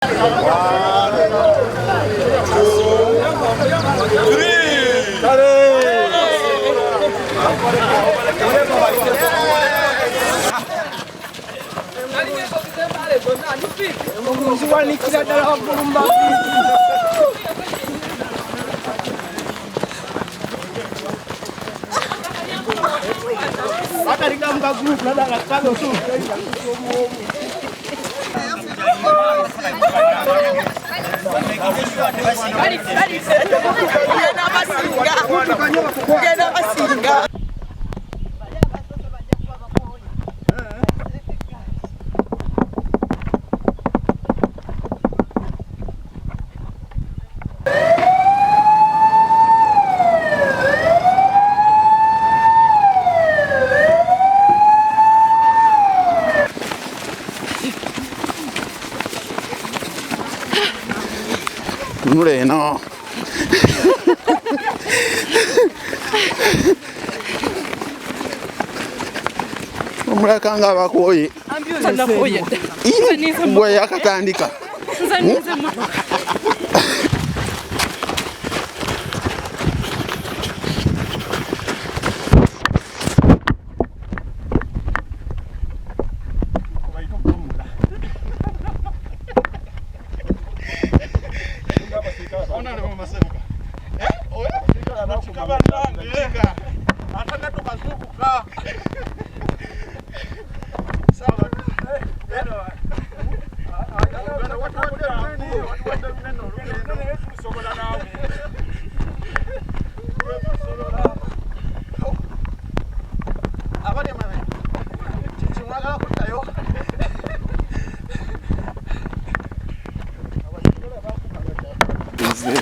1, 2, 3. Nziwanikira ddala waggulu mu maviivi. Kugenda basinga. Tunula eno. Omulaka nga abakooye. Gwe yakatandika.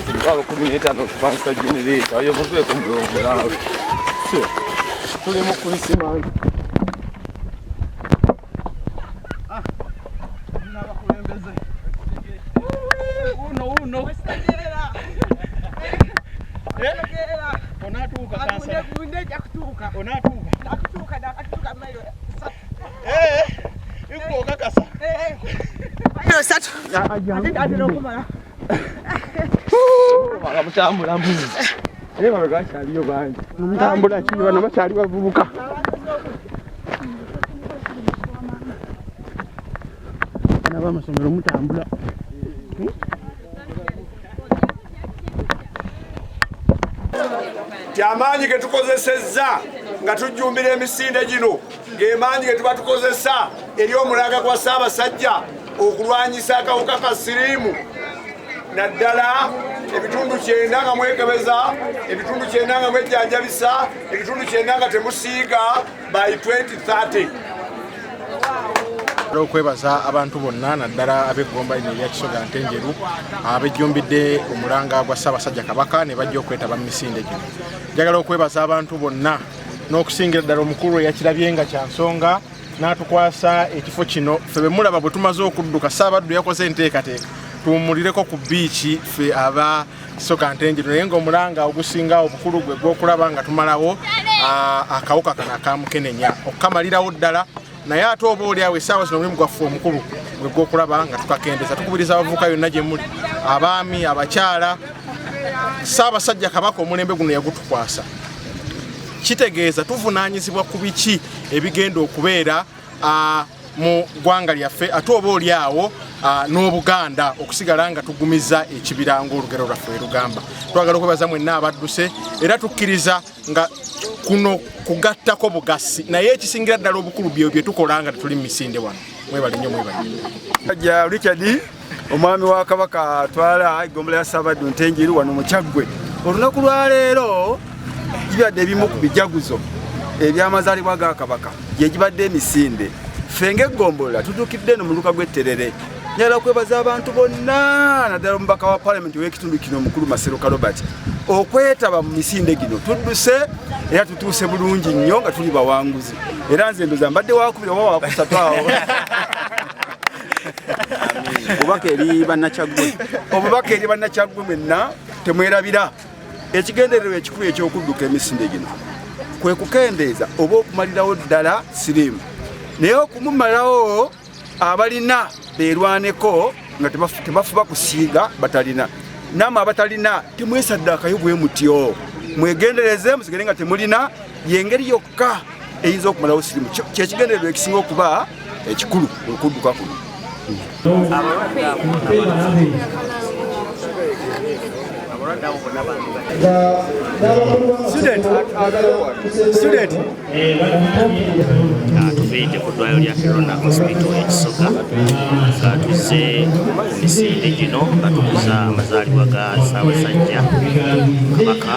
Emitwalo 15 okupangisa generator oyo muveeko mulongo tuli mu Krisimansi. N'abakulembeze. Uno uno. Onaatuuka kansala. Onaatuuka. Ggwe okakasa. Mutambula mbuzi. Naye mabega bakyaliyo bangi. Mutambula ki bano bakyali bavubuka. Abaana b'amasomero mutambula. Nti amaanyi ge tukozesezza nga tujjumbira emisinde gino ge maanyi ge tuba tukozesa eri omulanga gwa Ssaabasajja okulwanyisa akawuka ka siriimu, naddala ebitundu 90 nga mwekebeza, ebitundu 90 nga mwejjanjabisa, ebitundu 90 nga temusiiga by 2030. Okwebaza abantu bonna naddala ab'eggomba lino erya Kisoga Ntenjeru abejjumbidde omulanga gwa Ssaabasajja Kabaka ne bajja okwetaba mu misinde gino. Njagala okwebaza abantu bonna n'okusingira ddala omukulu eyakirabye nga kya nsonga n'atukwasa ekifo kino. Ffe be mulaba bwe tumaze okudduka, Ssaabaddu yakoze enteekateeka tuwummulireko ku bbiici ffe aba Kisoga Ntenjeru, naye ng'omulanga ogusinga obukulu gwe gw'okulaba nga tumalawo akawuka kano akamukenenya okukamalirawo ddala. Naye ate oba oli awo essaawa zino omulimu gwaffe omukulu gwe gw'okulaba nga tukakendeza. Tukubiriza abavubuka yonna gye muli, abaami, abakyala. Ssaabasajja Kabaka omulembe guno yagutukwasa, kitegeeza tuvunaanyizibwa ku biki ebigenda okubeera mu ggwanga lyaffe, ate oba oli awo n'Obuganda okusigala nga tugumiza ekibira ng'olugero lwaffe lugamba. Twagala okwebaza mwenna abadduse, era tukkiriza nga kuno kugattako bugasi, naye ekisingira ddala obukulu bye bye tukola nga tetuli mu misinde wano. Mwebale nnyo, mwebale nnyo. Richard omwami wa Kabaka atwala eggombolola ya Ssaabaddu Ntenjeru wano mu Kyaggwe. Olunaku lwa leero gibadde ebimu ku bijaguzo eby'amazaalibwa ga Kabaka, gye gibadde emisinde. Ffe ng'eggombolola tutuukidde eno mu luka gw'Etterere. Njagala kwebaza abantu bonna naddala omubaka wa palamenti ow'ekitundu kino omukulu Maseruka Robert okwetaba mu misinde gino. Tudduse era tutuuse bulungi nnyo nga tuli bawanguzi, era nze ndoza mbadde wakubiri oba wakusatu awo. Obubaka eri Bannakyaggwe. Obubaka eri Bannakyaggwe mwenna, temwerabira ekigendererwa ekikulu ekyokudduka emisinde gino kwe kukendeeza oba okumalirawo ddala siriimu, naye okumumalawo abalina beerwaneko. Nga tebafuba kusiiga batalina. Nammwe abatalina temwesaddaakayo bwe mutyo, mwegendereze musigale nga temulina. Yengeri yokka eyinza okumalawo sirimu, kyekigendererwa ekisinga okuba ekikulu okudduka kuno. Tuviiridde ku ddwaliro lya Herona Hospital e Kisoga nga tuzze misinde gino nga tukuza amazaalibwa ga Ssaabasajja Kabaka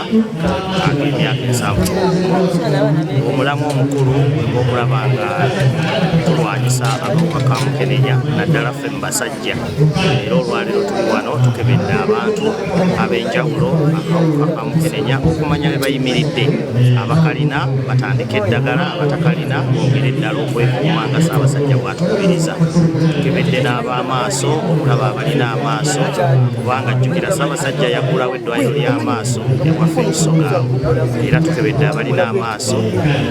ag'emyaka 71. Omulamu omukulu gw'okulaba nga tulwanyisa akawuka ka mukenenya naddala ffe mu basajja, era olwaleero tuli wano tukebedde abantu ab'enjawulo akawuka ka mukenenya okumanya bwe bayimiridde. Abakalina batandike eddagala, abatakalina bongere eddala okwekuuma nga Ssaabasajja bw'atukubiriza. Tukebedde n'ab'amaaso okulaba abalina amaaso, kubanga jjukira Ssaabasajja yaggulawo eddwaliro ly'amaaso ewaffe e Kisoga, era tukebedde abalina amaaso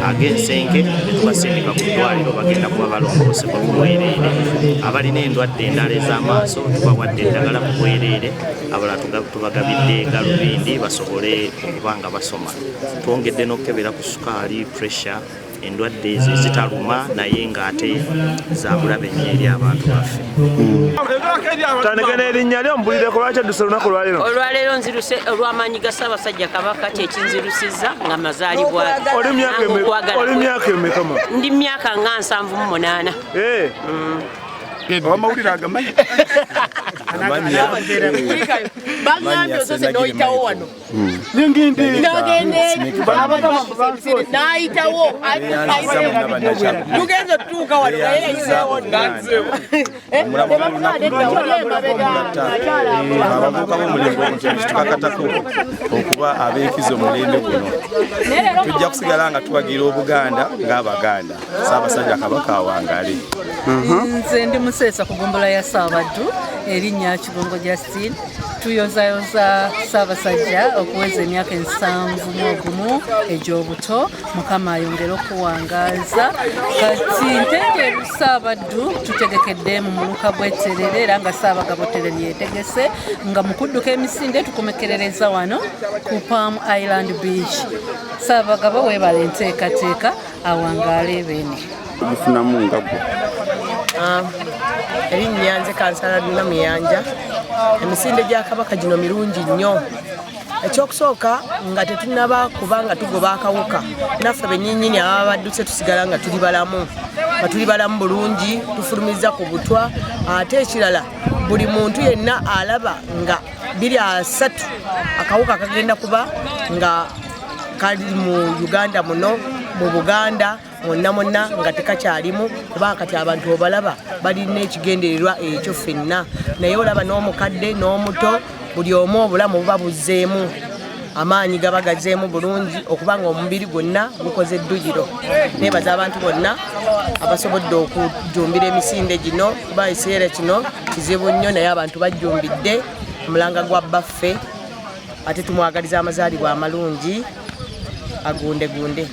ag'ensenke ne tubasindika ku ddwaliro, bagenda kuba balongoosebwa ku bwereere. Abalina endwadde endala ez'amaaso tubawadde eddagala ku bwereere, abalala tubagabidde galubindi basobole okuba nga basoma. Twongedde n'okukebera ku sukaali, pressure, endwadde ezo ezitaluma naye ng'ate za bulabe nnyo eri abantu baffe. Tandike n'erinnya lyo, mbulireko lwaki odduse olunaku olwaleero? Olwaleero nziruse olw'amaanyi ga Ssaabasajja Kabaka, kyekinzirusizza nga mazaalibwa. Oli myaka emeka ma? Ndi myaka nga 78. Amawulire agamanyi Bagambye osose n'oyitawo wano n'ayitawo, tugenza otutuuka wano naye yayiseewo. Abavubuka b'omulembe omuto tukakatako okuba ab'enkizo omulembe guno. Tujja kusigala nga tuwagira Obuganda ng'Abaganda. Ssaabasajja Kabaka awangaale. Nze ndi museesa ku ggombolola ya Ssaabaddu, erinnya Kigongo Justine. Tuyozayoza Ssaabasajja okuweza emyaka 71 egy'obuto. Mukama ayongere okuwangaaza. Kati Ntenjeru Ssaabaddu tutegekedde mu muluka gw'Etterere, era nga Ssaabagabo Terere yeetegese nga mu kudduka emisinde tukomekerereza wano ku Palm Island Beach. Ssaabagabo weebala enteekateeka, awangaale beene. Ogifunamu nga ggwe? Erinnya nze Kansala Namuyanja. Emisinde gya Kabaka gino mirungi nnyo. Ekyokusooka, nga tetunaba kuba nga tugoba akawuka, naffe bennyinnyini ababa badduse tusigala nga tuli balamu, nga tuli balamu bulungi, tufulumiza ku butwa. Ate ekirala, buli muntu yenna alaba nga 2030 akawuka kagenda kuba nga kali mu Uganda muno, mu Buganda mwonna mwonna nga tekakyalimu, kuba kati abantu obalaba balina ekigendererwa ekyo ffenna. Naye olaba n'omukadde n'omuto, buli omu obulamu buba buzzeemu amaanyi, gaba gazeemu bulungi okuba nga omubiri gwonna gukoze edduyiro. Nebaza abantu bonna abasobodde okujjumbira emisinde gino, kuba ekiseera kino kizibu nnyo, naye abantu bajjumbidde omulanga gwa bbaffe. Ate tumwagaliza amazaalibwa amalungi, agundegunde.